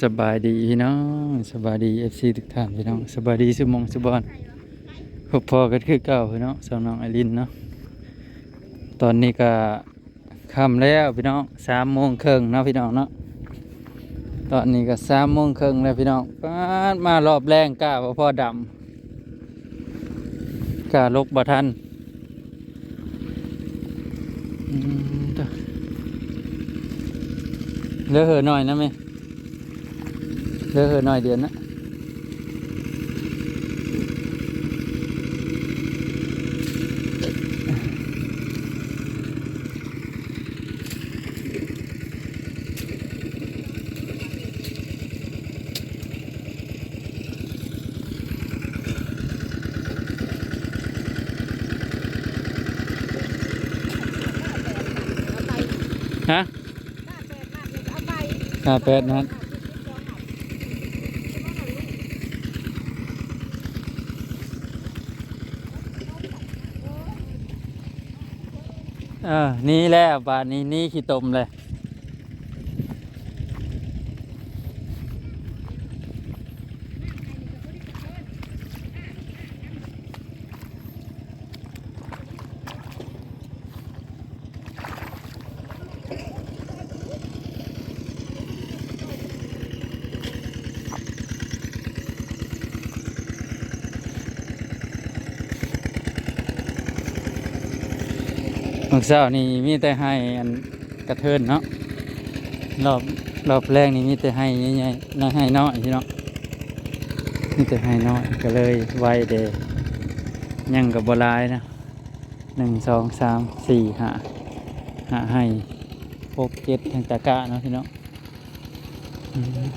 ສະບາຍດີພີ່ນ້ອງ ສະບາຍດີເອັຟຊີທຸກທ່ານພີ່ນ້ອງ ສະບາຍດີສູ່ໝ່ອງສູ່ບ່ອນ ພົບພໍ້ກັນຄືເກົ່າພີ່ນ້ອງ ຊ່ອງນ້ອງໄອລິນເນາະ. ຕອນນີ້ກະຄ່ຳແລ້ວພີ່ນ້ອງ ສາມໂມງເຄິ່ງເນາະພີ່ນ້ອງເນາະ. ຕອນນີ້ກະສາມໂມງເຄິ່ງແລ້ວພີ່ນ້ອງ ປາດ ມາລອບແລງກ້າບໍ່ພໍດຳ ກະຫຼົບບໍ່ທັນ. ອືມ ເຫຼືອເຫີໜ້ອຍນະແມ່ ເຫຼືອເຫີໜ້ອຍດຽວນະ. ຮະ? ຫ້າແປດນັດ ເອີ ໜີແລ້ວ ບາດນີ້ໜີຂີ້ຕົມເລີຍ. ມື້ເຊົ້ານີ້ມີແຕ່ໄຮ່ອັນກະເທີນເນາະ ລອບ ລອບແລງນີ້ມີແຕ່ໄຮ່ໃຫຍ່ໆ ໄຮ່ນ້ອຍພີ່ນ້ອງ ມີແຕ່ໄຮ່ນ້ອຍ ກະເລີຍໄວເດ ຍັງກະບໍ່ຫຼາຍນະ. ໜຶ່ງ ສອງ ສາມ ສີ່ ຫ້າ ຫ້າໄຮ່ ຫົກ ເຈັດ ທັງຕະກະເນາະພີ່ນ້ອງ. ອືມ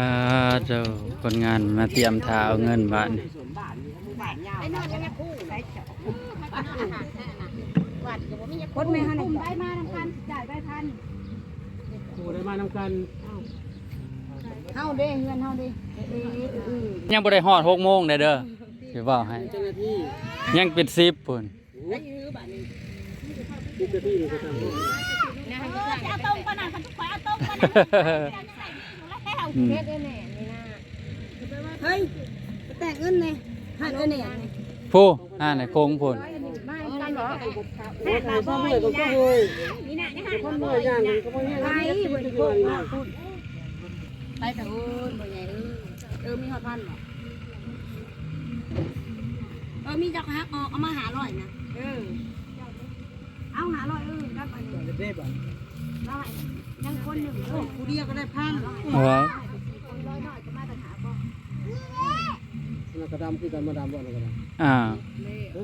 ອ່າ ໂທ້ ຄົນງານມາຕຽມຖ້າເອົາເງິນບາດນີ້. ຄົນແມ່ເຮົານີ້ໄດ້ມານຳກັນ ຈ່າຍໃບພັນ ໂອ້ ໄດ້ມານຳກັນ ເຮົາເດ້ ເຮືອນເຮົາເດ້ ເອີ ເອີ ເອີ ຍັງບໍ່ໄດ້ຮອດຫົກໂມງເດ້ ເດີ ຊິເວົ້າໃຫ້ ຍັງເປັນສິບພຸ້ນ. ໂອ້ຍ ໄດ້ຢູ່ບາດນີ້ ສິບນາທີນີ້ກໍຊ່າງ ເອົາຕົງປານນັ້ນ ຄັນທຸກຂ້ອຍເອົາຕົງປານນັ້ນ ອືມ ເຮັດແນ່ໆ ນີ້ນະ ເຮີ້ຍ ໄປແຕກເງິນແນ່ ຫັ້ນເອີແນ່ ຜູ້ ຫັ້ນນະ ຄົງພຸ້ນ ມານຳກັນບໍ່? ໂອ້ຍ ຕາຍຊະເມື່ອຍກໍຄືເຮີ້ຍ ນີ້ນະ ຄົນເມື່ອຍຍ່າງກໍບໍ່ແຮງ ໄປເບິ່ງພວກເຮົາພຸ້ນ ໄປແຕ່ໂອ້ຍ ບໍ່ໃຫຍ່ເອີຍ ເອີ ມີຮອດພັນບໍ່? ເອີ ມີ ເຈົ້າກໍຮັກອອກ ເອົາມາຫ້າຮ້ອຍນະ ເອີ ເອົາຫ້າຮ້ອຍ ເອີ ກັບອັນນີ້ ເດ້ບາດ ລາວໃຫ້ຍັງຄົນໜຶ່ງ ໂອ້ ຜູ້ດຽວກໍໄດ້ພັນ ເອີ ຄົນນ້ອຍໆ ກໍມາຕັ້ງຫ້າຄົນ ນັ້ນກະດຳຄືກັນ ມາດຳບໍ່ ນັ້ນກະດຳ ອ່າ ເອີ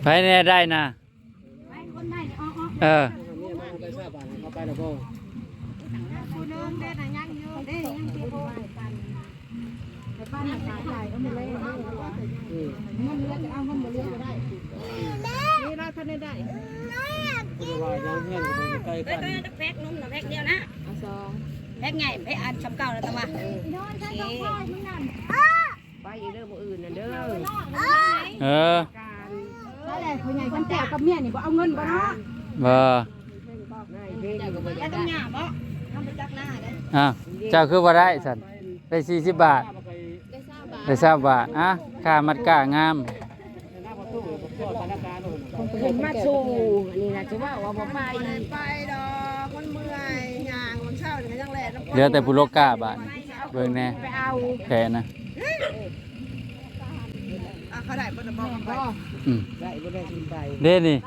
ໃຜແນ່ໄດ້ນະ? ໄປຄົນໃໝ່ນີ້ອອກ ອອກ ເອີ ເອົາເມຍມາເອົາໄປຊາບບາດ ເອົາໄປແລ້ວບໍ່? ຜູ້ໜຶ່ງເດ້ນະ ຍັງຢູ່ເດ້ ຍັງຊິໂທ ໄປບ້ານນະ ເອີ ເງິນເຫຼືອຈະເອົາ ເງິນບໍ່ເຫຼືອກໍໄດ້ ນີ້ລາວທັນໄດ້ໄດ້ ບໍ່ໄດ້ວ່າຫຍັງ ເຮືອນກໍບໍ່ໄດ້ໄກກັນ ເອີ ແພັກໜຶ່ງນະ ແພັກດຽວນະ ເອົາສອງ ແພັກໃຫຍ່ ແພັກອັນຊ່ຳເກົ່ານະ ແຕ່ວ່າ ເອີ ໂອເຄ. ໄປອີກເດີມື້ອື່ນນັ້ນເດີ ເອີ ການ ໄປແລ້ວ ພໍ່ໃຫຍ່ຄຳແກ້ວກັບເມຍນີ້ບໍ່ເອົາເງິນບໍ່ເນາະ ບໍ່ ນາຍເພັງ ໄປກັບຍ່າບໍ່ ເຮົາໄປຈັກໜ້າເດ້ ອ້າວ ເຈົ້າຄືບໍ່ໄດ້ຊັ້ນ ໄດ້ສີ່ສິບບາດ ໄດ້ຊາວບາດ ໄດ້ຊາວບາດ ອ່ະ ຄ່າມັດກ້າງາມ ເພິ່ນມາສູ່ ອັນນີ້ນະ ຊິເວົ້າວ່າບໍ່ໄປ ບໍ່ໄດ້ໄປດອກ ມັນເມື່ອຍ ຍ່າງມື້ເຊົ້ານີ້ ເຫຼືອແຕ່ຜູ້ໂລກາບາດນີ້ ເບິ່ງແດ່ ແຜນນະ ອ່ະ ເຂົາໄດ້ບໍ່ນະ ບອກໄປ ອືມ ໄດ້ບໍ່ໄດ້ຂຶ້ນໄປ ເດ້ນີ້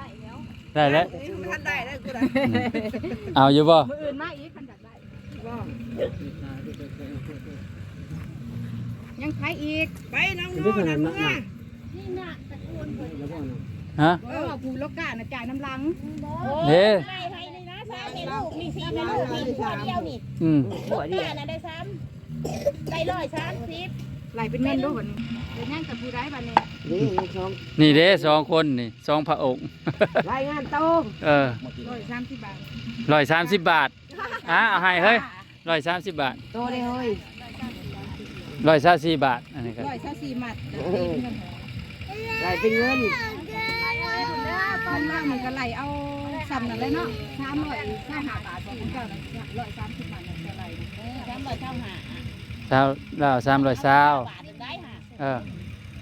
ໄດ້ແລ້ວ ຍັງບໍ່ທັນໄດ້ເດ້ ກູໄດ້ ອືມ ເອົາຢູ່ບໍ່? ມື້ອື່ນມາອີກ ຄັນຢາກໄດ້ ບໍ່ ຍັງໃຜອີກ? ໄປນ້ອງ ນີ້ນະ ຕະໂກນເພິ່ນ ຮະ? ເອີ ຜູ້ໂລການະ ຈ່າຍນຳຫຼັງ ເດ້ ໄລ່ໃຫ້ນີ້ນະ ຊາວແມ່ລູກນີ້ ສີ່ແມ່ລູກນີ້ ຄົວດຽວນີ້ ອືມ ໂລການະ ໄດ້ສາມ ໄດ້ຮ້ອຍສາມສິບ ໄລ່ເປັນເງິນດູບັດນີ້ ເປັນຫຍັງກັບຜູ້ໃດບັດນີ້? ນີ້ ນີ້ສອງ ນີ້ເດ້ ສອງຄົນນີ້ ສອງພະອົງ ລາຍງານໂຕ ເອີ ຮ້ອຍສາມສິບບາດ ຮ້ອຍສາມສິບບາດ ອ່າ ເອົາໃຫ້ເຮີ້ຍ ຮ້ອຍສາມສິບບາດ ໂຕເດ້ເຮີ້ຍ ຮ້ອຍຊາວສີ່ບາດ ອັນນີ້ກໍຮ້ອຍຊາວສີ່ບາດ ເອີ ໄລ່ເປັນເງິນ ຕອນນັ້ນມັນກໍໄລ່ເອົາຊ່ຳນັ້ນແຫຼະເນາະ ສາມຮ້ອຍຊາວຫ້າບາດ ຂອງເຈົ້ານັ້ນ ຮ້ອຍສາມສິບບາດ ເອີ ສາມຮ້ອຍຊາວຫ້າ ຊາວ ລາວສາມຮ້ອຍຊາວ ບາດໄດ້ຫາ ເອີ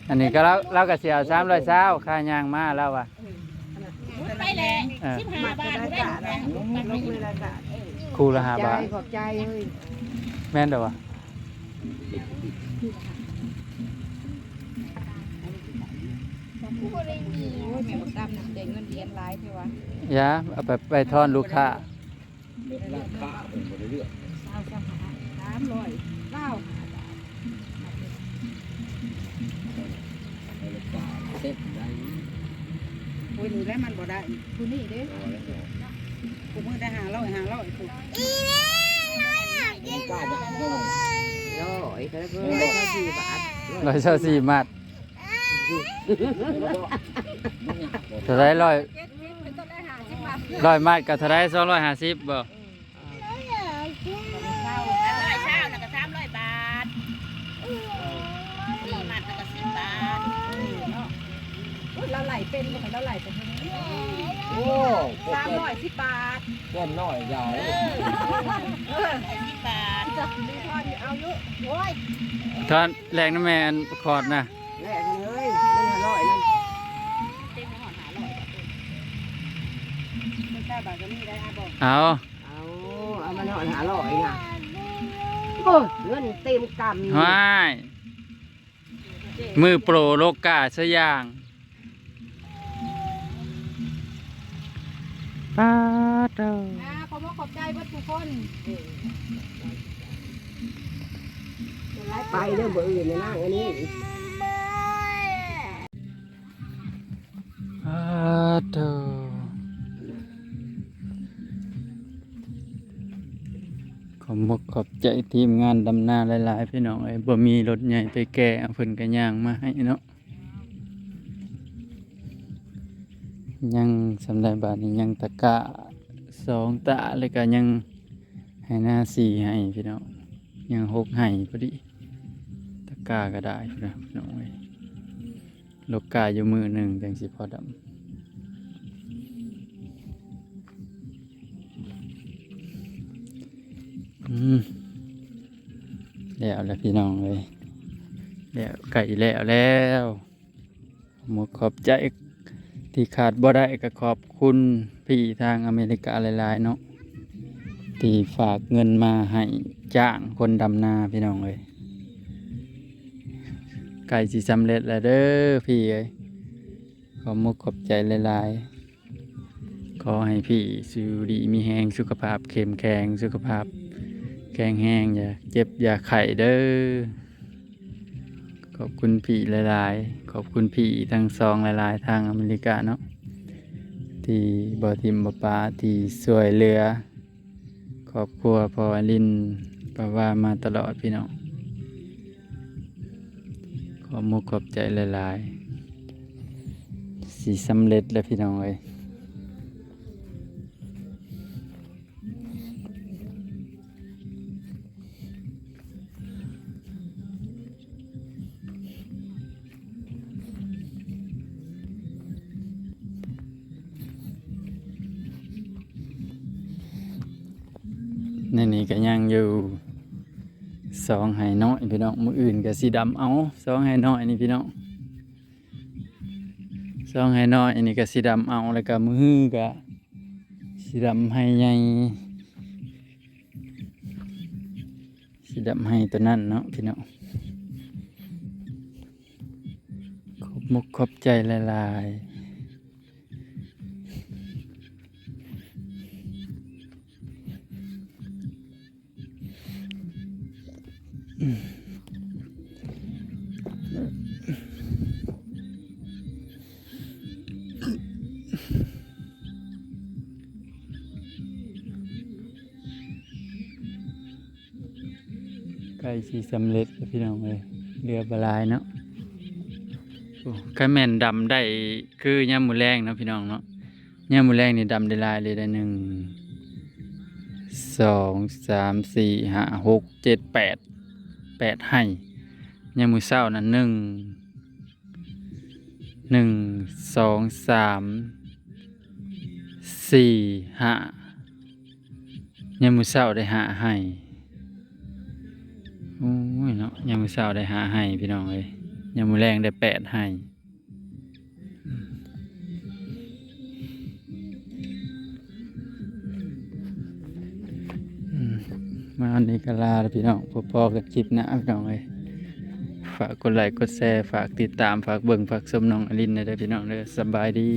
ອັນນີ້ກໍລາວ ລາວກໍຊິເອົາສາມຮ້ອຍຊາວ ຄ່າຍ່າງມາລາວວ່າ ໝົດໄປແຫຼະ ເອີ ສິບຫ້າບາດ ຜູ້ໃດລູກໄປ ລູກໄປ ເອີ ຄູ່ລະຫ້າບາດ ຂອບໃຈ ຂອບໃຈເອີຍ ແມ່ນດອກວະ ໂອ້ຍ ແມ່ບັກດຳນະ ໄດ້ເງິນຫຼຽນຫຼາຍແທ້ວະ ຢ່າ ເອົາໄປ ໄປທອນລູກຄ້າ ເປັນຮ້ານຄ້າເພິ່ນບໍ່ໄດ້ເລືອກ ຊາວ ຊາວຫ້າ ສາມຮ້ອຍ ຊາວຫ້າບາດ ເຊັດໄດ້ ໂອ້ຍ ນີ້ແຫຼະມັນບໍ່ໄດ້ ຜູ້ນີ້ເດ້ ຜູ້ມື້ໄດ້ຫ້າຮ້ອຍ ຫ້າຮ້ອຍ ຜູ້ ຮ້ອຍ ກໍໄດ້ເພີ່ມ ຮ້ອຍຊາວສີ່ບາດ ເທົ່າໃດ? ຮ້ອຍ ຮ້ອຍມັດກໍເທົ່າໃດ? ສອງຮ້ອຍຫ້າສິບບໍ່? ອັນຮ້ອຍຊາວນະກໍສາມຮ້ອຍບາດ ສີ່ມັດນະກໍສິບບາດ ເນາະ ລາວໄລ່ເປັນບໍ່? ລາວໄລ່ເປັນ ໂອ້ ສາມຮ້ອຍສິບບາດ ເກີນໜ້ອຍຢາວ ເອີ ເອີ ສິບບາດ ເອົາຢູ່ ໂອ້ຍ ທ່ານແລກນຳແມ່ອັນຂອດນະ ແລກເລີຍ ເງິນຫ້າຮ້ອຍນະ ເຕັມໄປຮອດຫ້າຮ້ອຍບາດ ເງິນຊາວບາດກໍມີໄດ້ ອາ ບໍ່ ເອົາ ເອົາ ເອົາມາຮອດຫ້າຮ້ອຍນະ ໂອ້ຍ ເງິນເຕັມກຳ ຫ້າຍ ມືໂປຣໂລກາຊະຢ່າງ ປາດເດີ ອ່າ ຂໍບອກຂອບໃຈເບິດທຸກຄົນ ໄປເດີ ມື້ອື່ນນະນາງອັນນີ້ ອາໂທ ຂອບມົກຂອບໃຈທີມງານດຳນາຫຼາຍໆ ພີ່ນ້ອງເອີຍ ບໍ່ມີລົດໃຫຍ່ໄປແກ່ເພິ່ນກໍຍ່າງມາໃຫ້ເນາະ ຍັງສ່ຳໃດບາດນີ້ ຍັງຕະກ້າສອງຕາ ແລ້ວກໍຍັງໄຮ່ນາສີ່ໄຮ່ ພີ່ນ້ອງ ຍັງຫົກໄຮ່ພໍດີ ຕະກ້າກໍໄດ້ພຸ້ນນະ ພີ່ນ້ອງເອີຍ. ລົກກ້າຢູ່ມື້ໜຶ່ງຈັ່ງຊິພໍດຳ ອືມ ແລ້ວລະພີ່ນ້ອງເອີຍ ແລ້ວ ໃກ້ແລ້ວແລ້ວ ຂອບມຸກຂອບໃຈ ທີ່ຂາດບໍ່ໄດ້ກໍຂອບຄຸນພີ່ທາງອາເມລິກາຫຼາຍໆເນາະ ທີ່ຝາກເງິນມາໃຫ້ຈ້າງຄົນດຳນາ ພີ່ນ້ອງເອີຍ ໃກ້ຊິສຳເລັດແລ້ວເດີພີ່ເອີຍ ຂອບມຸກຂອບໃຈຫຼາຍໆ ຂໍໃຫ້ພີ່ຢູ່ດີມີແຮງ ສຸຂະພາບເຂັ້ມແຂງ ສຸຂະພາບແຂງແຮງ ຢ່າເຈັບຢ່າໄຂ້ເດີ. ຂອບຄຸນພີ່ຫຼາຍໆ ຂອບຄຸນພີ່ທັງສອງຫຼາຍໆ ທາງອາເມລິກາເນາະ ທີ່ບໍ່ຖິ້ມບໍ່ປະ ທີ່ຊ່ວຍເຫຼືອຄອບຄົວພໍ່ລິນປະວາມາຕະຫຼອດ ພີ່ນ້ອງ ຂອບມຸກຂອບໃຈຫຼາຍໆ ຊິສຳເລັດແລ້ວ ພີ່ນ້ອງເອີຍ. ໃນນີ້ກໍຍັງຢູ່ສອງໄຮ່ນ້ອຍ ພີ່ນ້ອງ ມື້ອື່ນກໍຊິດຳເອົາສອງໄຮ່ນ້ອຍນີ້ ພີ່ນ້ອງ. ສອງໄຮ່ນ້ອຍນີ້ກໍຊິດຳເອົາ ແລ້ວກໍມື້ຮືກໍຊິດຳໄຮ່ໃຫຍ່. ດຳໄຮ່ຕົວນັ້ນເນາະພີ່ນ້ອງ. ຂອບມຸກຂອບໃຈຫຼາຍໆ. ໃກ້ຊິສຳເລັດແລ້ວພີ່ນ້ອງເອີຍ ເຫຼືອບໍ່ຫຼາຍເນາະ. ໂອ້ ຄັນແມ່ນດຳໄດ້ຄືຍາມມື້ແລງເນາະພີ່ນ້ອງເນາະ. ຍາມມື້ແລງນີ້ດຳໄດ້ຫຼາຍເລີຍ ໄດ້ໜຶ່ງ ສອງ ສາມ ສີ່ ຫ້າ ຫົກ ເຈັດ ແປດ ແປດໄຮ່. ຍາມມື້ເຊົ້ານັ້ນໜຶ່ງ ໜຶ່ງ ສອງ ສາມ ສີ່ ຫ້າ ຍາມມື້ເຊົ້າໄດ້ຫ້າໄຮ່. ໂອ້ຍເນາະ ຍາມມື້ເຊົ້າໄດ້ຫ້າໄຮ່ພີ່ນ້ອງເອີຍ ຍາມມື້ແລງໄດ້ແປດໄຮ່. ອືມ ມາອັນນີ້ກໍລາແລ້ວພີ່ນ້ອງ ພໍ້ກັນຄລິບໜ້າພີ່ນ້ອງເອີຍ. ຝາກກົດໄລກົດແຊ ຝາກຕິດຕາມ ຝາກເບິ່ງ ຝາກຊົມນ້ອງອາລິນແດ່ເດີພີ່ນ້ອງເດີ. ສະບາຍດີ.